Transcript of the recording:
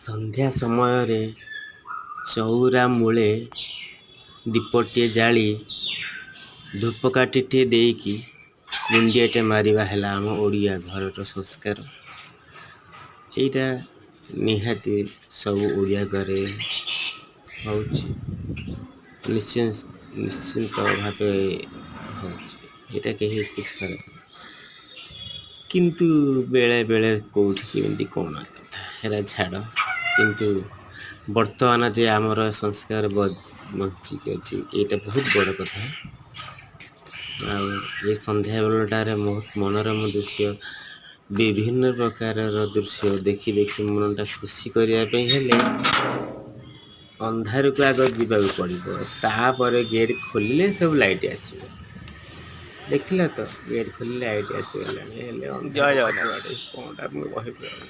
ସନ୍ଧ୍ୟା ସମୟରେ ଚଉରା ମୂଳେ ଦୀପଟିଏ ଜାଳି, ଧୂପକାଠିଟିଏ ଦେଇକି ମୁଣ୍ଡିଆଟେ ମାରିବା ହେଲା ଆମ ଓଡ଼ିଆ ଘରର ସଂସ୍କାର। ଏଇଟା ନିହାତି ସବୁ ଓଡ଼ିଆ ଘରେ ହେଉଛି, ନିଶ୍ଚିନ୍ତ ଭାବେ ହେଉଛି। ଏଇଟା କେହି କିଛି ଖରାପ, କିନ୍ତୁ ବେଳେବେଳେ କେଉଁଠି କେମିତି କ'ଣ କଥା ହେରା ଛାଡ଼। କିନ୍ତୁ ବର୍ତ୍ତମାନ ଯେ ଆମର ସଂସ୍କାର ବଞ୍ଚିକି ଅଛି, ଏଇଟା ବହୁତ ବଡ଼ କଥା। ଆଉ ଏ ସନ୍ଧ୍ୟାବେଳଟାରେ ବହୁତ ମନୋରମ ଦୃଶ୍ୟ, ବିଭିନ୍ନ ପ୍ରକାରର ଦୃଶ୍ୟ ଦେଖି ଦେଖି ମନଟା ଖୁସି କରିବା ପାଇଁ ହେଲେ ଅନ୍ଧାରକୁ ଆଗ ଯିବାକୁ ପଡ଼ିବ। ତାପରେ ଗେଟ୍ ଖୋଲିଲେ ସବୁ ଲାଇଟ୍ ଆସିବ। ଦେଖିଲ ତ, ଗେଟ୍ ଖୋଲିଲେ ଲାଇଟ୍ ଆସିଗଲାଣି। ହେଲେ ଜୟ ଅନ୍ଧାର ଜଗନ୍ନାଥ। ସବୁଆଡ଼େ, କ'ଣଟା ମୁଁ କହିବି ଆଉ?